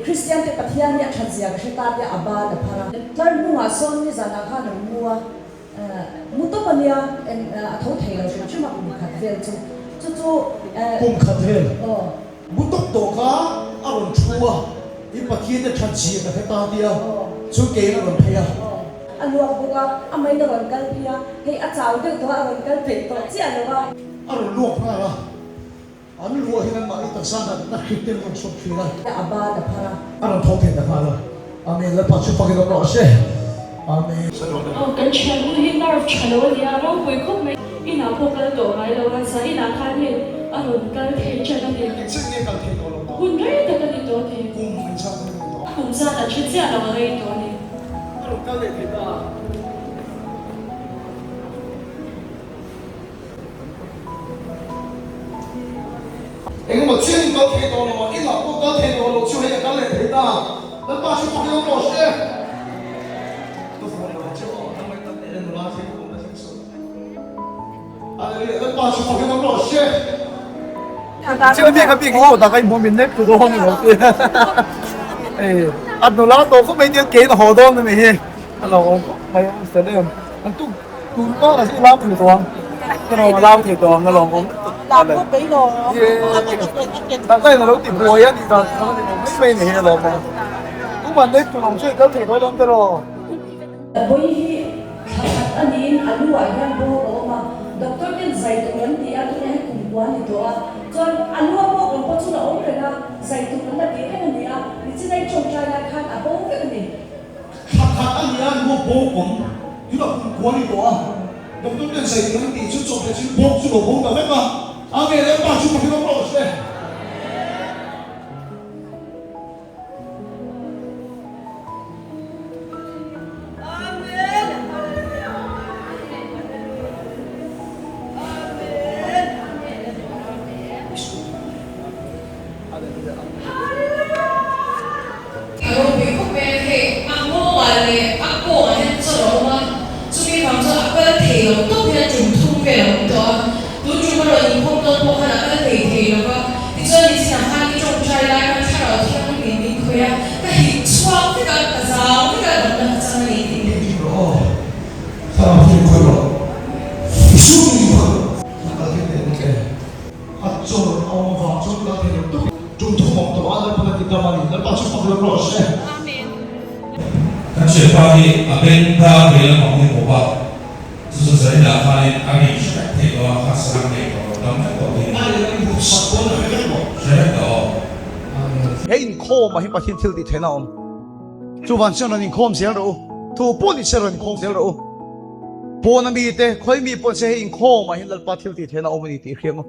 Kristian te Pathian hi a that zia ka hre ta tia a ban a phar a. Tlar hnungah sawn nizanah khan an mu a, mu tawp a nia, eng a tho thei lo hrim hrim a kum khat vel chu. Chu chu. Kum khat vel. Aw. Mu tawp tawh kha a rawn thu a, i Pathian te that zia ka hre ta tia chu keiin a rawn phei a. Aw. A luak bawk a, a main a rawn kal phei a, hei a chau deuh tawh a, a rawn kal peih tawh chiah lo a. A rawn luak nghal a. An luah hian anmahni taksa natna hrik te an rawn chhuak thin a. A ban a phar a. A rawn tho thei ta nghal a. Amen. Lalpa chu fakin awm rawh se. Amen. Aw kan thiannu hi nerve tha lo a nia, ropui khawp mai. Inah pawh kal tawh ngai lo a, zah inah khan hei a rawn kal thei ṭan a ni. Eng chiah nge kal thei tawh lo ta? Hun rei tak a ni tawh a ni. Kum eng zat nge a ni tawh? Kum zat a ṭha chiah lo a rei tawh a ni. A rawn kal leh thei ta a. Engemaw chian in kal thei tawh lo a, inah pawh kal thei tawh lo chu hei a kal leh thei ta. Lalpa chu fak ilo rawh se. Ka phone lo che aw, ka ngaih tak leh nula thil awm na thleng suh. Hallelujah, Lalpa chu fak ilo rawh se. Chiu mi kha bik hi kawt ah ka inhmu min nek tu dawn lo ti. Ei, a nula tawh khawp mai tiang kein a haw dawn a ni hi. A lo awm khawp mai a, fel em. An tuk Tun pawh ka chu lam thei tawh ang, ka rawng a lam thei tawh ang a lawm awm lutuk Lam pawh bei lo Tak a in a lo ti buai a nih dan kha a ni lo mai mai a ni hi a lawm awm. Tuman lei tur awm chu i kal thei dawn lawm te rawh. Bawi hi thla khat a niin a lu ah hian bawk a awm a, doctor ten zai tur an ti a, tunah hian kum kua a ni tawh a, chuan a lu a bawk awm pawh chu la awm reng a, zai tur an la tih reng a ni a, nichinai tawngtai lai khan a bo vek a ni. Thla khat a nia luak bawk awm tunah kum kua ni tawh a, doctor ten zai tur an tih chu chawp leh chin bawk chu lo bo ta vek a, Amen Lalpa chu ka hrilh rawh se. A ropui khawp mai a, hei a nghawngah leh a kawngah hian chaw a awm a, chumi vang chuan a kal thei lo tawp hian tum thum vel a awm tawh a, tun tum a rawn inkhawm dawn pawh khan a kal thei thei lo va, tichuan nichinah khan i tawngtai lai khan thlarau thianghlim min khawih a, ka hip chhuak vek a, ka zau vek a, damna ka chang a ni tih. Dik rawh aw, thlarau thianghlim khawih rawh, i sum in khawih rawh. A kal thei teh bawk e. A chawr a awm avang chuan kal thei lo tuk tum thum awm tawh a, Lalpan a ti dam a ni. Lalpa chu fak lo rawh se. Kan hriatpa hi a beng dar ve lamah hi bawk a, chu chu Zarina khanin a ri hre vek thei tawh a, kha sarang nei tawh lo dam vek tawh thei. A lehlam in hmuh sak pawn a hre vek tawh. Hre vek tawh aw. He inkhawm ah hi Pathian thil tih theihna a awm. Chuvan chuan rawn inkhawm zel rawh u. Thu pawh ni se rawn inkhawm zel rawh u. Pawn a mi te, khawi mi pawh se hei inkhawm ah hian Lalpa thil tih theihna a awm a ni tih i hria maw?